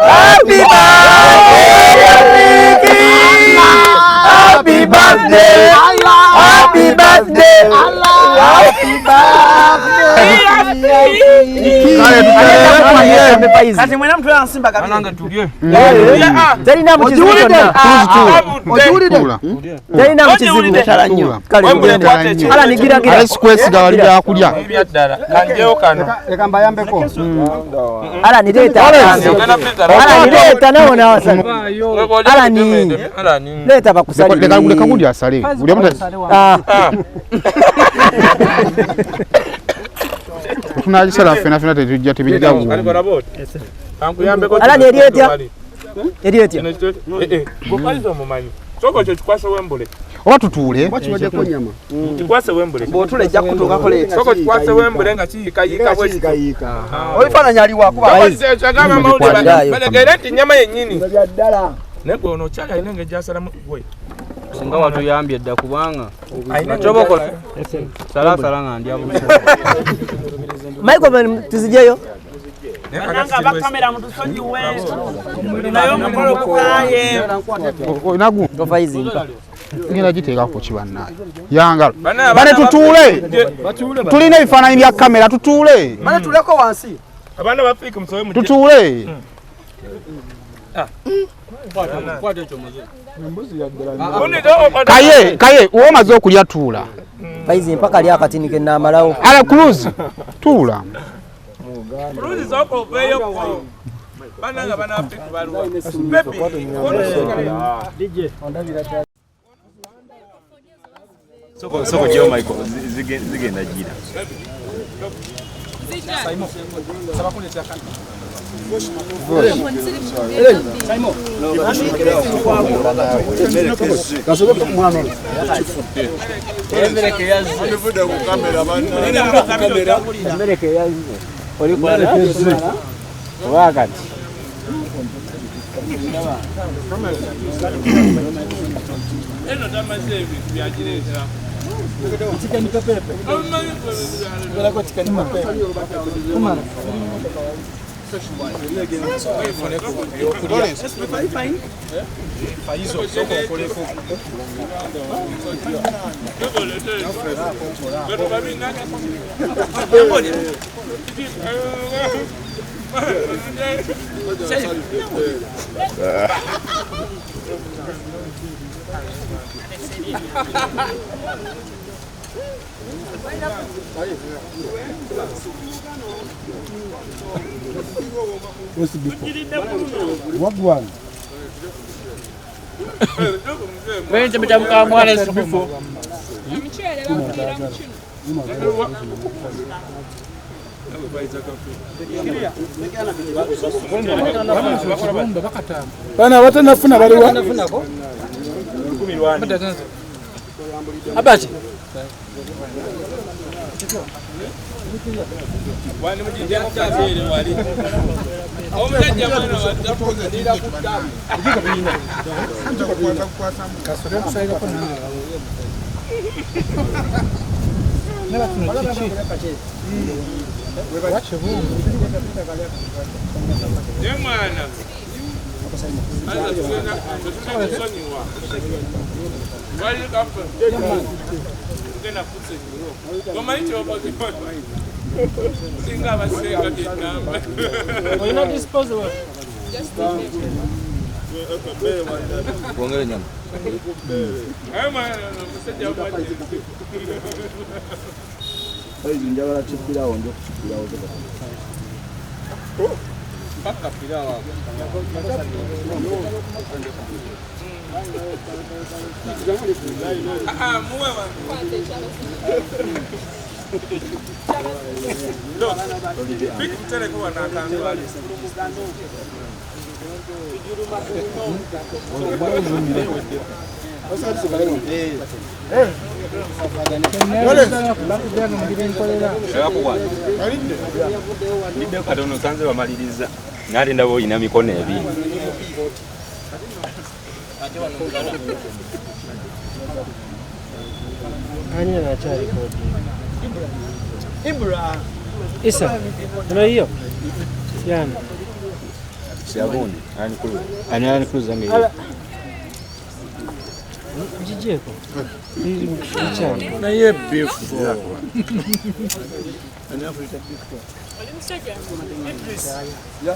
Happy birthday Fiki. Happy birthday. Happy birthday. Happy birthday. Kati mwena mtu yansimba kabiri. Anange tulye. Terina mukizibu kyonna. Terina mukizibu. Kale ala nigira gira. Ale sikwesiga wali byakulya. Ebyaddala. Kanjeyo kano. Leka mbayambeko. Ala nireeta. Ala nireeta nawo nawasa. Ala ni. Leeta bakusalire. Leka gundi asale. Buli omu tunagisala ffena ffena tetujja tebijja buwoomi. Ala ni eri etya? Eri etya? Gwe omumanyi. Sooka ekyo kikwase wembule. Oba tutuule. Kikwase wembule. Bw'otuula ejja kutuukako leeta. Sooka kikwase wembule nga kiyiikayiika bwe kiyiikayiika. Obifaananyi ali wakuba. Balegere nti nnyama yennyini. Naye gwe ono okyali alina engeri gy'asalamu gwe. Singa watuyambye dda kubanga kyoba okola salasala nga ndya busa. Microphone tuzijeyo. Banange abakamera mutusonyiwe. Naye omukolo gukaye. Nagu. Faizi mpa. Ngenda giteekako ki bannaye. Yangalo. Bane tutuule. Tulina ebifaananyi bya kamera tutuule. Bane tuuleko wansi. Abaana ba Fiki musobe mujje. Tutuule. Kaye, kaye, uomaze okulya tuula. Faizi mpaka ali akatini ke naamalawo. Ala Cruz, tuula. Cruz sooka oveeyo ko. Banange abaana ba Fiki baluwa. Baby, DJ. Soko gyo Michael zigenda gira. Eno tamaze ebintu byagireetera. Chicken pepepe. Balako chicken pepepe. Kumara. Wagwan. Bana batanafuna baliwa. Abachi. Olina disposable. Kuongele nyama. Njagala kipirawo nja kukipirawo. Paka pirawo. Ndiddeyo katono nsanze bamaliriza nate ndaba olina mikono ebiri. Ani anakyali Ibra. Isa, una hiyo? Yana. Siabundi, ani kulu. Ani kulu zange hiyo. Jijeko. Na ye beef. Ani Afrika beef. Idris. Ya.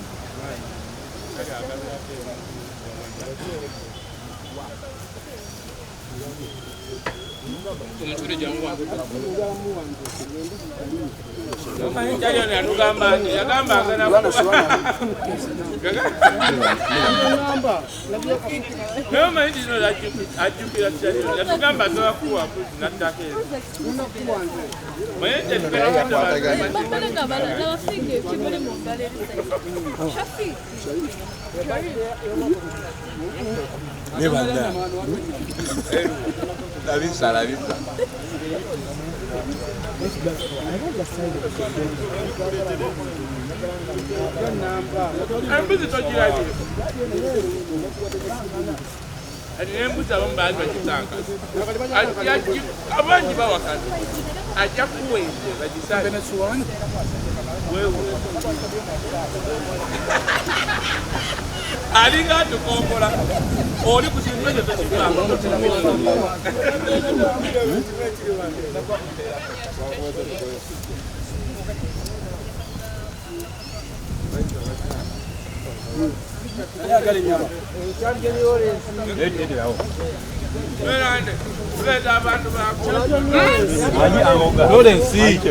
Labisa, labisa. Embuzi togirabye. Ati n'embuzi abamu baali bagitanka. Abangi bawakana. Ajja kuwa ente bagisale. Wewe. Alinga atukombola. Oli ku kintu ekyo tokigamba. Lawrence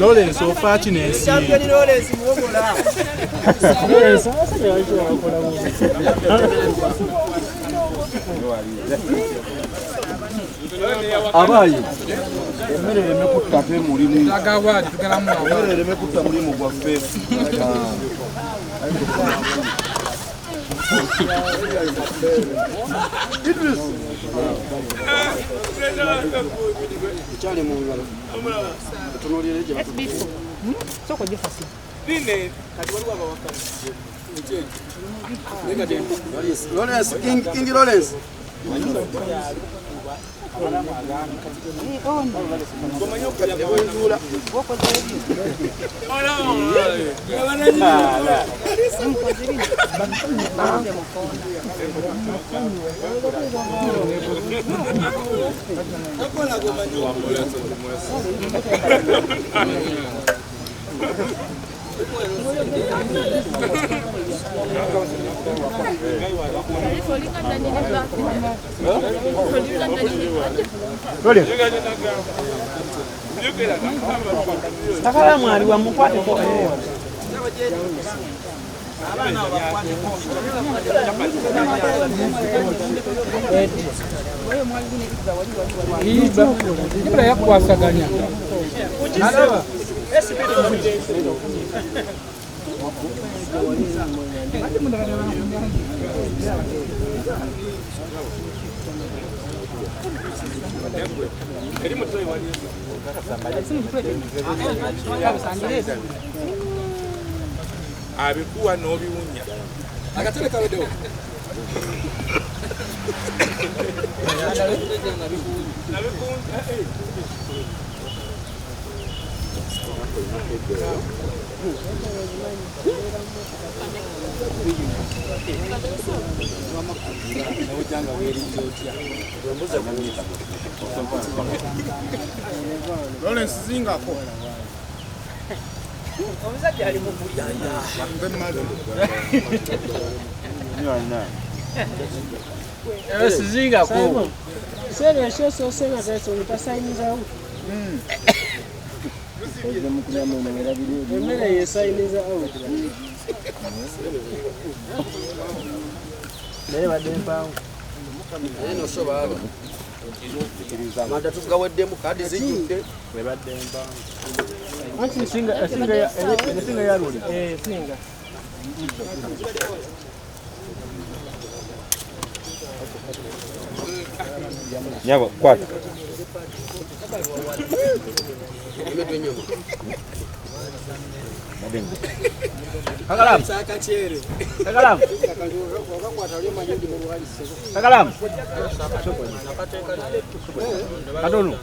Lawrence ofa kino ensi. Lawrence muwogola. Lawrence abasajja lwaki bakola bubi? Abayi emmere ereme kutta ate mulimu. Emmere ereme kutta mulimu gwaffe. Idris. Ekyali mu ngalo. Tunuulire gye Sooka ogifase. Kati waliwo abawakanya. Lawrence, King Lawrence. Takalamu aliwa mukwateko. Ibra yakwasaganya. Abikuwa n'obiwunya. Akatebe kaweddewo. Lawrence zingako. Omusajja ali mu kulya. Zingako. Sere shoso senga zetu utasainiza huko. Emmere yesayiniza out. Naye badde mpanvu. Naye nosoba aba. Amanda tugaweddemu kadi zijjudde. Webadde mpanvu. Anti singa yaluli. Singa. Nyabo kwata. Kakalam. Kakalam. Kakalam. Katono.